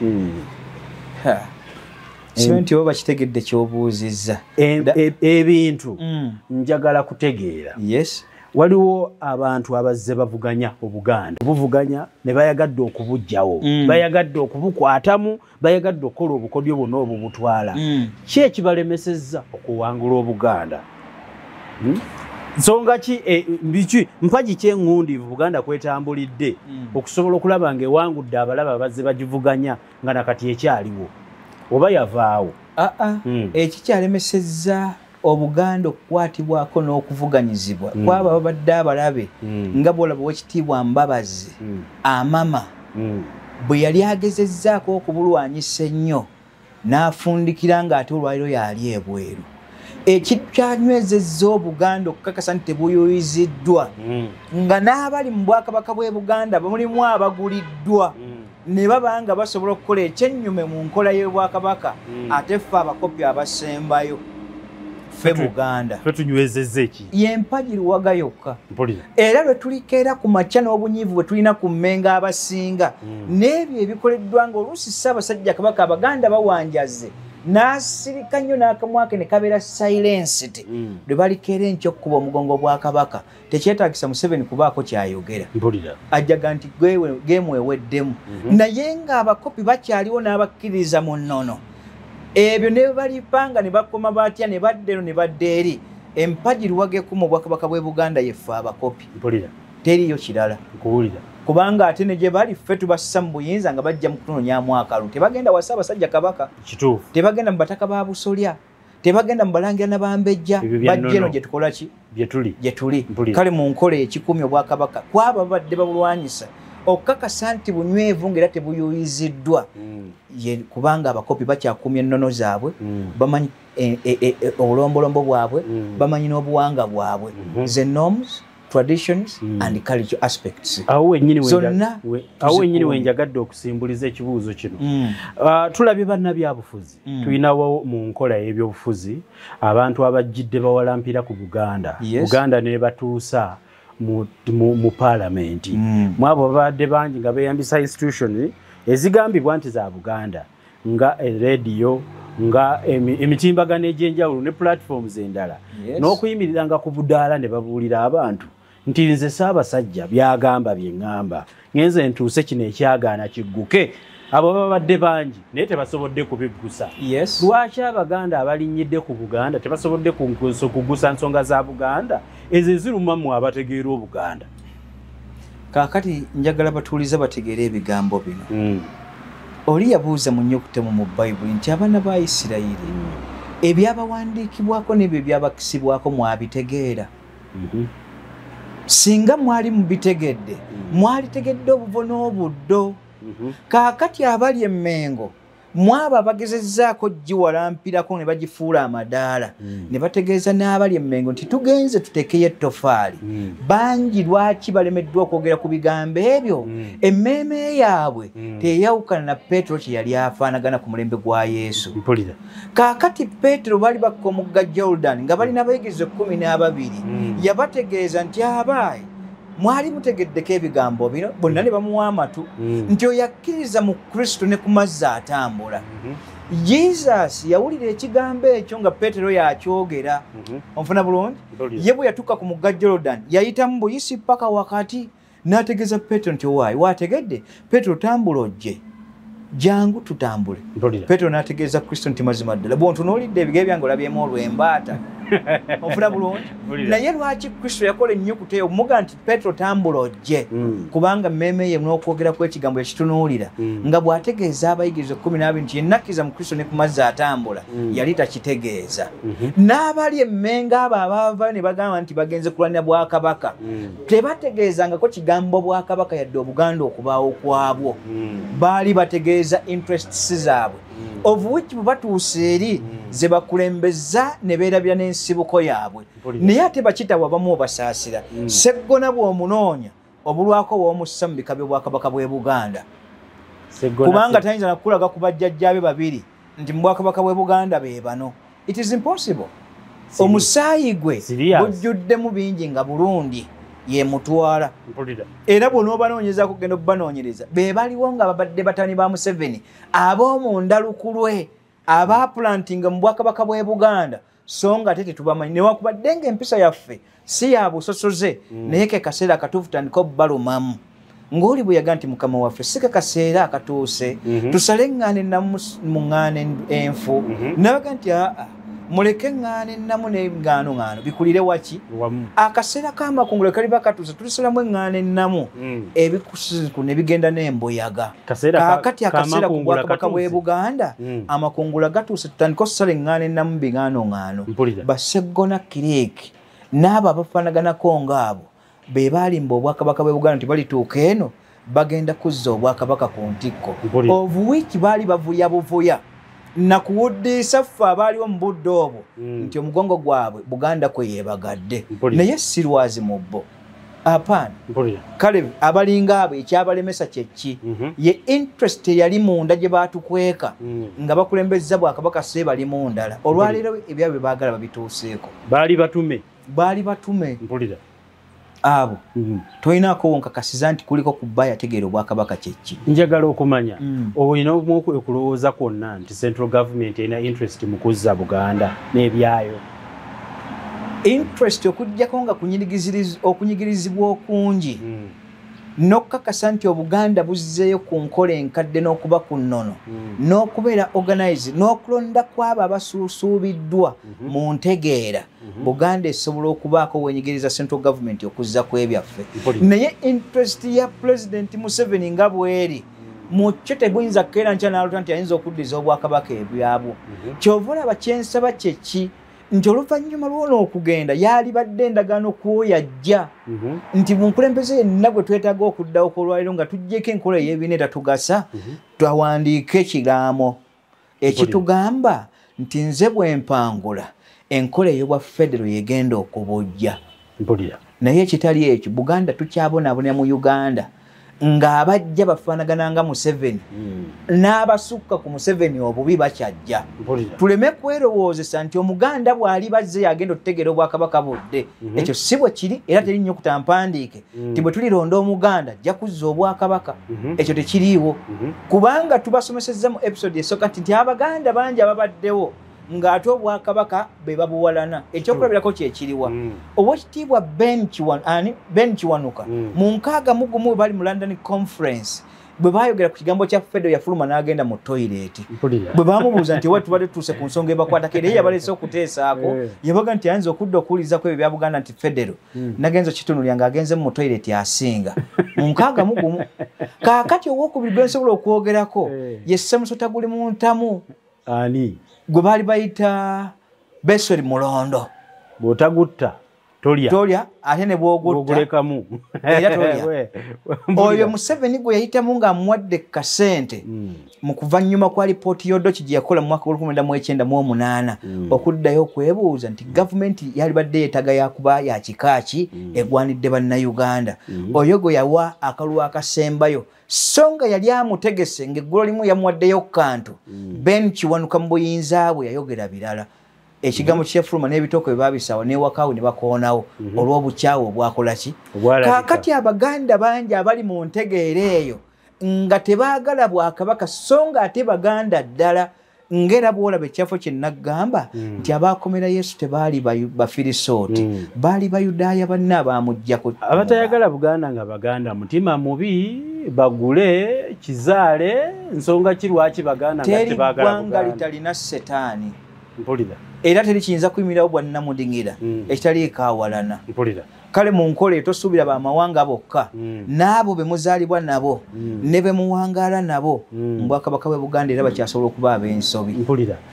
simanyi nti oba bakitegedde ky'obuuzizza.
Ebintu njagala kutegeera.
Yes.
Waliwo abantu abazze bavuganya Obuganda, buvuganya ne bayagadde okubuggyawo, bayagadde okubukwatamu, bayagadde okukola obukodyo bwonna obubutwala. Ki ekibalemesezza okuwangula Obuganda? Nsonga ki, biki, mpagi ki eŋŋundiivu Buganda kwetambulidde okusobola okulaba ng'ewangudde abalaba abazze bagivuganya nga nakati ekyaliwo oba yavaawo?
Ekikyalemesezza Obuganda okukwatibwako n'okuvuganyizibwa kwaba babadde abalabe nga bw'olaba Oweekitiibwa Mbabazi Amama bwe yali agezezzaako okubulwanyisa ennyo n'afundikira ng'ate olwaliro yali ebweru. Ekikyanywezezza Obuganda okukakasa nti tebuyuyiziddwa nga n'abali mu bwakabaka bw'e Buganda mulimu abaguliddwa ne baba nga basobola okukola ekyennyume mu nkola y'obwakabaka, ate ffe abakopi abasembayo ffe Buganda
tunywezezza eki
y'empagi luwaga yokka. Era lwe tulikeera ku makya n'obunyiivu bwe tulina ku Mmengo abasinga n'ebyo ebikoleddwa ng'oluusi Ssaabasajja Kabaka Abaganda bawanjaze n'asirika nnyo n'akamwa ke ne kabeera silenced, lwe balikeera enkya okkuba omugongo gwa Kabaka tekyetaagisa Museveni kubaako kyayogera, ajjaga nti geemu eweddemu. Naye ng'abakopi bakyaliwo n'abakkiriza mu nnono ebyo ne balipanga ne bakoma batya ne badda eno ne badda eri. Empagi luwaga ekuma obwakabaka bw'e Buganda yeffe abakopi, teriiyo kirala. Kubanga ate ne gye bali ffe tubassa mu buyinza nga bajja mu kutunoonyaamu akalulu. Tebagenda wa Ssaabasajja Kabaka, tebagenda mu bataka ba Busolya, tebagenda mu balangira na bambejja, bajja eno gye tukola ki gye tuli. Kale mu nkola ekikumi obwakabaka kwaba babadde babulwanyisa okukakasa nti bunywevu ng'era tebuyuyiziddwa, kubanga abakopi bakyakumya ennono zaabwe, bamanyi obulombolombo bwabwe, bamanyi n'obuwanga bwabwe, the norms, traditions and cultural aspects.
Awo wennyini wenjagadde okusimbuliza ekibuuzo kino. Tulabye bannabyabufuzi, tulinawo mu nkola y'ebyobufuzi abantu abajjidde bawalampira ku Buganda, Buganda ne batuusa mu paalamenti. Mwabo babadde bangi nga beeyambisa institution ezigambibwa nti za Buganda, nga erediyo, nga emitimbagano egy'enjawulo ne platforms endala, n'okuyimiriranga ku budaala ne babuulira abantu nti nze Ssaabasajja byagamba bye ŋŋamba, ngenze ntuuse kino ekyagaana kigguke. Abo babadde bangi naye tebasobodde kubiggusa. Lwaki Abaganda abalinnyidde ku Buganda tebasobodde kugusa nsonga za Buganda ezo eziruma mmwe abategeera Obuganda?
Kaakati njagala batuulize bategeere ebigambo bino. Oli yabuuza mu nnyukutemu mu Bayibuli nti abaana ba Isirayiri ebyabawandiikibwako n'ebyo ebyabakisibwako mwabitegeera? Singa mwali mubitegedde, mwalitegedde obuvo n'obuddo. Kaakati abali emmengo mwabo abagezezzaako giwalampirako ne bagifuula amadaala, ne bategeeza n'abali emmengo nti tugenze tuteekeyo ettofaali. Bangi lwaki balemeddwa okwogera ku bigambo ebyo? Emmeeme yaabwe teyawukana na Peetero kye yali afaanagana ku mulembe gwa Yesu. Kaakati Peetero bali bakka omugga Jordan nga balina abayigirizwa 12, yabategeeza nti abaayi mwali mutegeddeko ebigambo bino, bonna ne bamuwa amatu nti oyo akkiriza mu Kristo ne ku mazzi atambula. Jesus yawulira ekigambo ekyo nga Peetero yakyogera. Onfuna bulungi? Ye bwe yatuuka ku mugga Jordan yayitamu buyisi paka wakati n'ategeeza Peetero nti owaayi waategedde, Peetero tambula ojje, jangu tutambule. Peetero n'ategeeza Kristo nti mazima ddala bw'ontunuulidde ebigere byange olabyemu olw'embaata. Onfuna bulungi? Naye lwaki Kristo yakola ennyukuta eyo omuga nti Peetero tambula ojje? Kubanga mmeeme ye n'okwogera kw'ekigambo yakitunuulira nga bw'ategeeza abayigirizwa 12 nti yenna akkiriza mu Kristo ne ku mazzi atambula, yali takitegeeza. N'abali emmengo abo abaava ne bagamba nti bagenze kulwanira bwakabaka, tebategeezangako kigambo bwakabaka yadde Obuganda okubaawo kwabwo. Baali bategeeza interests zaabwe, of which bwe batuuse eri ze bakulembeza ne beerabira n'ensibuko yaabwe. Naye ate bakitabo abamu obasaasira. Sseggona bw'omunoonya obulwako w'omussa mu bika by'obwakabaka bw'e Buganda, kubanga tayinza na kukulaga ku bajjajjaabe babiri nti mu bwakabaka bw'e Buganda be bano. It is impossible. Omusaayi gwe gujjuddemu bingi nga Burundi ye mutwala. Era bw'onoobanoonyezaako kugenda okubanoonyereza, be baliwo nga babadde batabani ba Museveni ab'omunda lukulwe abaapulantinga mu bwakabaka bw'e Buganda, So nga ate tetubamanyi, newakubadde ng'empisa yaffe si ya busosoze, naye ke kaseera akatuufu tandika obbalumamu. Ng'oli bwe yaga nti mukama waffe si ke kaseera akatuuse, tusale eŋŋaano ennamu mu ŋŋaano enfu. Nabaga nti aa, muleke eŋŋaano ennamu n'eŋŋaano ŋŋaano bikulire waki? Akaseera k'amakungula kaliba katuuse, tulisalamu eŋŋaano ennamu, ebikusiku ne bigenda n'embuyaga. Kaakati akaseera ku bwakabaka bw'e Buganda, amakungula gatuuse, tutandike okusala eŋŋaano ennamu biŋŋaano ŋŋaano. Baseggona Kiriiki n'abo abafaanaganako ng'abo be baalimba obwakabaka bw'e Buganda nti balituuka eno bagenda kuzza obwakabaka ku ntikko, of which baali bavuya buvuya nakuwuddiisa ffe abaaliwo mu budde obwo nti omugongo gwabwe Buganda kwe yeebagadde, naye si lwazi mu bo, apaana. Kale abalinga abo ekyabalemesa kyeki? Ye interest eyali munda gye baatukweka nga bakulembeza bwakabaka se bali mundala. Olwaleero ebyabwe baagala babituuseeko.
Baali batume,
baali batume abo. Tolinaako wonkakasiza nti kuliko ku bba yategeera obwakabaka kyeki?
Njagala okumanya, olina okulowooza kwonna nti central government erina interest mu kuzza Buganda n'ebyayo?
Interest okuggyako nga okunyigirizibwa okungi n'okukakasa nti Obuganda buzzeeyo ku nkola enkadde n'okuba ku nnono n'okubeera organize n'okulonda kw'abo abasuusuubiddwa mu ntegeera, Buganda esobola okubaako wenyigiriza central government okuzza ku ebyaffe. Naye interest ya President Museveni nga bw'eri mu kyo, tebuyinza kukeera nkya n'alota nti ayinza okuddiza obwakabaka ebyabwo. Kyova olaba kyensaba kyeki nti oluvannyuma lw'ono okugenda yalibadde endagaano kw'oyajja nti mu nkulembeze yenna gwe twetaaga okuddawo kw'olwaleero nga tuggyeko enkola ey'ebiina etatugasa, twawandiike ekiraamo ekitugamba nti nze bwe mpangula enkola ey'obwa federo yegenda okubujja. Naye ekitali ekyo, Buganda tukyabonaabonera mu Uganda ng'abajja bafaanagana nga Museveni n'abasukka ku Museveni obubi bakyajja. Tuleme kwerowoozesa nti Omuganda bw'ali bazze yagenda okutegeera obwakabaka budde. Ekyo si bwe kiri, era teri nnyo kutampandiike nti bwe tulironda Omuganda ajja kuzza obwakabaka. Ekyo tekiriiwo, kubanga tubasomesezza mu episode esooka nti Abaganda bangi ababaddewo ng'ate obwakabaka be babuwalana. Ekyokulabirako kyekiriwa? Owekitiibwa Ben Kiwanuka mu 61 bwe bali mu London Conference, bwe baayogera ku kigambo kya Fedo, yafuluma n'agenda mu toyireeti. Bwe baamubuuza nti owa tubadde tutuuse ku nsonga ebakwatako era yabaleese okuteesaako, yabaga nti ayinza okudda okuwulirizako ebyo bya Buganda nti Federo, nagenza okitunulira ng'agenze mu toyireeti asinga mu 61. Kaakati owokubiri gwe nsobola okwogerako ye Ssemusota guli mu ntamu.
Ani?
Gwe baali bayita Beseri Mulondo.
Bw'otagutta tolya,
tolya, ate ne bw'ogutta era tolya. Oyo Museveni gwe yayitamu ng'amuwadde kasente mu kuvannyuma kwa lipooti y'Odoki gye yakola mu mwaka 1998, okuddayo okwebuuza nti gavumenti yalibadde yeetaaga yakuba ya kika ki egwanidde Bannayuganda. Oyo gwe yawa akalulu akasembayo, so nga yali amutegese ng'eggulo limu yamuwaddeyo kantu. Ben Kiwanuka mu buyinza bwe yayogera birala. Ekigambo kyefuluma n'ebitooke bwe baabisaawa n'ewakaawe ne bakoonawo olw'obukyawe obwakola ki. Kaakati Abaganda bangi abali mu ntegeera eyo nga tebaagala bwakabaka, so nga ate Baganda ddala, ng'era bw'olaba ekyafo kye naggamba nti abaakomera Yesu tebaali Bafirisooti, baali Bayudaaya banne abaamuggyako.
Abatayagala Buganda nga Baganda mutima mubi, bagule kizaale nsonga ki lwaki Baganda nga tebaagala
Buganda? Teri ggwanga litalina setaani. Era teri kiyinza kuyimirirawo bwannamudingira ekitaliiko awalana. Kale mu nkola etosuubira bamawanga bokka, n'abo be muzaalibwa nabo ne be muwangaala nabo mu bwakabaka bw'e Buganda era bakyasobola okuba ab'ensobi.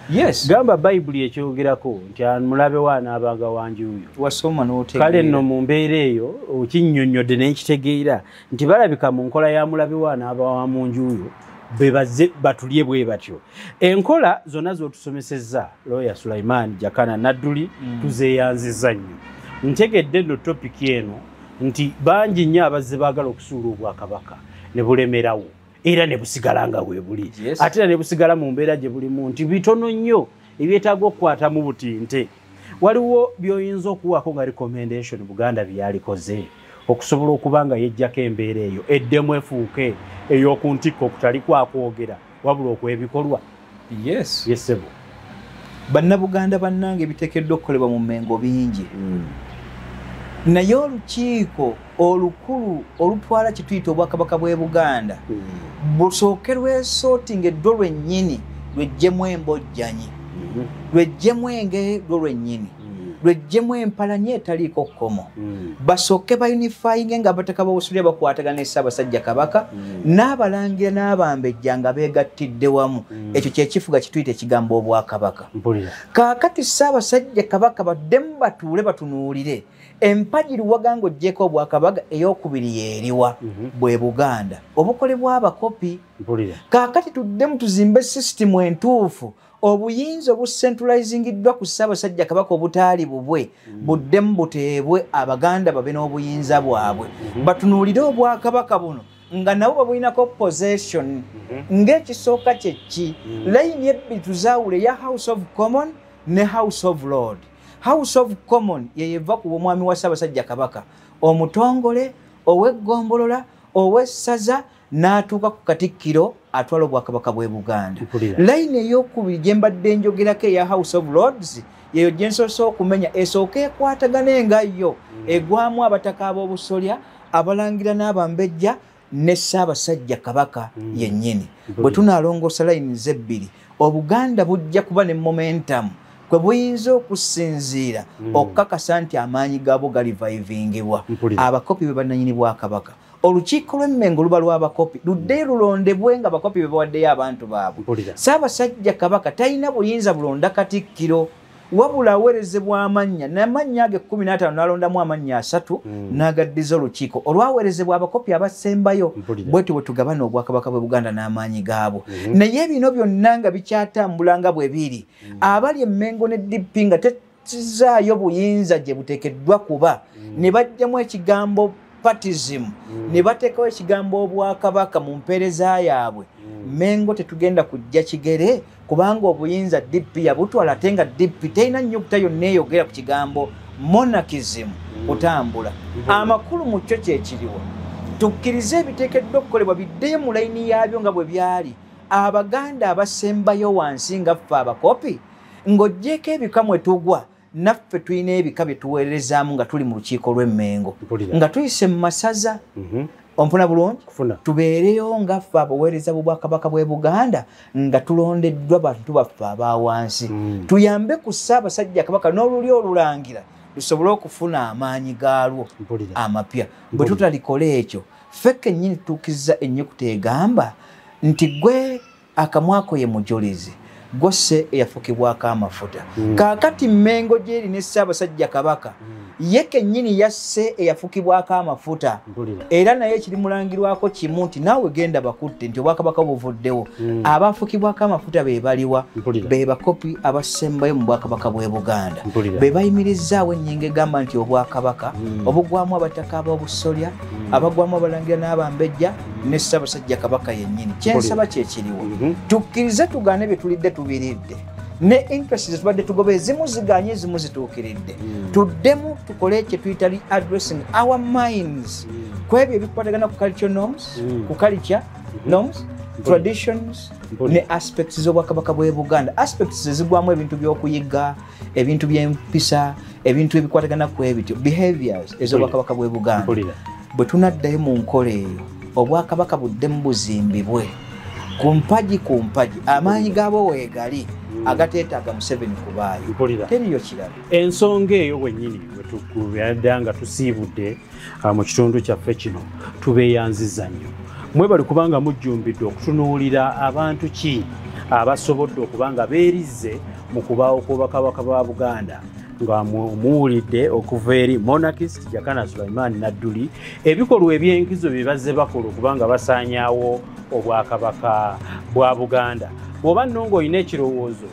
Yes. Gamba Bayibuli ekyogerako nti mulabe wa anaabanga wanjuuyo.
Wasoma n'otegeera.
Kale nno mu mbeera eyo okinnyonnyodde ne nkitegeera nti balabika mu nkola ya mulabe wa anaaba wa mu njuuyo be bazze batulye bwe batyo. Enkola zonna z'otusomesezza Lawyer Sulaiman Jakana Nadduli tuzeeyanzizza nnyo. Ntegedde nno topiki eno nti bangi nnyo abazze baagala okusuula obwakabaka ne bulemerawo era ne busigala nga bwe buli. Ate era ne busigala mu mbeera gye bulimu nti bitono nnyo ebyetaaga okukwatamu butinte. Waliwo by'oyinza okuwaako nga recommendation Buganda byalikoze okusobola okuba nga yejjako embeera eyo eddemu efuuke ey'oku ntikko okutali kwakwogera wabula okw'ebikolwa.
Yes.
Yes, sebo.
Bannabuganda bannange ebiteekeddwa okukolebwa mu Mmengo bingi. Naye olukiiko olukulu olutwala kituyita obwakabaka bw'e Buganda busooke lwesootinga eddwo lwennyini, lwejjemu embojjanyi, lwejjemu engeye lwo lwennyini, lwejjemu empalanyi etaliiko kkomo. Basooke bayunifayinge nga abataka b'obusolya bakwatagana ne Ssaabasajja Kabaka n'abalangira n'abambejja nga beegattidde wamu. Ekyo kyekifuga kituyita ekigambo obwakabaka. Kaakati Ssaabasajja Kabaka baddemu batuule batunuulire empagi luwaga ng'oggyeko obwakabaka ey'okubiri yeeriwa bwe Buganda obukolebwa abakopi. Kaakati tuddemu tuzimbe sisitimu entuufu, obuyinza obucentralizingiddwa ku Ssaabasajja Kabaka obutaali bubwe buddemu buteebwe Abaganda babe n'obuyinza bwabwe. Batunuulire obwakabaka buno nga nabo babulinako possession ng'ekisooka kye ki. Layini ebbiri tuzaawule eya House of Common ne House of Lord. House of Common yeyeva ku omwami wa Ssaabasajja Kabaka omutongole, ow'eggombolola, ow'essaza n'atuuka ku Katikkiro atwala obwakabaka bw'e Buganda. Layini ey'okubiri gye mbadde njogerako eya House of Lords yeyo gye nsoose okumenya, esooka ekwatagana nga yo egwamu abataka ab'obusolya, abalangira n'abambejja ne Ssaabasajja Kabaka yennyini. Bwe tunaalongoosa layini zebbiri, Obuganda bujja kuba ne momentum kwe buyinza okusinziira okukakasa nti amaanyi gaabwo galivayivingibwa. Abakopi be bannannyini bwakabaka. Olukiiko lw'Emmengo luba lw'abakopi, luddeyo lulondebwe nga abakopi be bawaddeyo abantu baabwe. Ssaabasajja Kabaka talina buyinza bulonda Katikkiro, wabula aweerezebwa amannya, n'amannya ago 15 n'alondamu amannya 3 n'agaddiza olukiiko olwaweerezebwa abakopi abasembayo. Bwetyo bwe tugabana obwakabaka bwe Buganda n'amaanyi gaabwo. Naye bino byonna nga bikyatambula nga bwe biri, abali Emmengo ne DP nga tetizaayo buyinza gye buteekeddwa kuba, ne bajjamu ekigambo partism, ne bateekawo ekigambo obwakabaka mu mpeereza yaabwe. Mmengo tetugenda kujja kigere kubanga obuyinza DP yabutwala, ate nga DP terina nnyukuta yonna eyogera ku kigambo monarchism kutambula. Amakulu mu kyo kyekiriwa, tukkirize ebiteekeddwa okukolebwa biddeyo mu layini yaabyo nga bwe byali. Abaganda abasembayo wansi nga ffe abakopi, ng'oggyeko ebika mwe tugwa, naffe tulina ebika bye tuweerezaamu nga tuli mu lukiiko lw'Emmengo, nga tuyise mu masaza. Onfuna bulungi? Tubeereyo nga ffe abaweereza b'obwakabaka bw'e Buganda nga tulondeddwa bantu baffe aba wansi. Tuyambe ku Ssaabasajja Kabaka n'olulyo olulangira lusobole okufuna amaanyi gaalwo amapya. Bwe tutalikola ekyo, ffe kennyini tutuukizza ennyukuta egamba nti gwe akamwako ye mujulizi, gwose eyafukibwako amafuta. Kaakati Mmengo gy'eri ne Ssaabasajja Kabaka ye kennyini yasse eyafukibwako amafuta, era naye kirimulangirwako kimu nti naawe genda bakutte nti obwakabaka buvuddewo. Abafukibwako amafuta be baliwa? Be bakopi abasembayo mu bwakabaka bw'e Buganda, be bayimirizaawo ennyingo egamba nti obwakabaka obugwamu abataka ab'obusolya, abagwamu abalangira n'abambejja ne Ssaabasajja Kabaka yennyini. Kyensaba kyekiriwo, tukkirize tugaane bye tulidde tubiridde, ne interest zetubadde tugoba ezimu ziganye ezimu zituukiridde. Tuddemu tukole kye tuyita readdressing our minds ku ebyo ebikwatagana ku culture norms, ku culture norms, traditions ne aspects z'obwakabaka bw'e Buganda. Aspects ezigwamu ebintu by'okuyiga, ebintu by'empisa, ebintu ebikwatagana ku ebityo, behaviors ez'obwakabaka bw'e Buganda. Bwe tunaddayo mu nkola eyo, obwakabaka buddemu buzimbibwe ku mpagi ku mpagi, amaanyi gaabwo weegali agateetaaga Museveni kubaayo. Teriyo kirala.
Ensonga eyo wennyini wetuggulira nga tusiibudde mu kitundu kyaffe kino, tubeeyanziza nnyo. Mwebali kubanga mujjumbidde okutunuulira abantu ki abasobodde okuba nga beerizze mu kubaawo kw'Obwakabaka bwa Buganda, nga muwulidde okuva eri monarchist Jakana Sulaiman Nadduli ebikolwa eby'enkizo bye bazze bakola okubanga basaanyaawo obwakabaka bwa Buganda. Bw'oba nno ng'olina ekirowoozo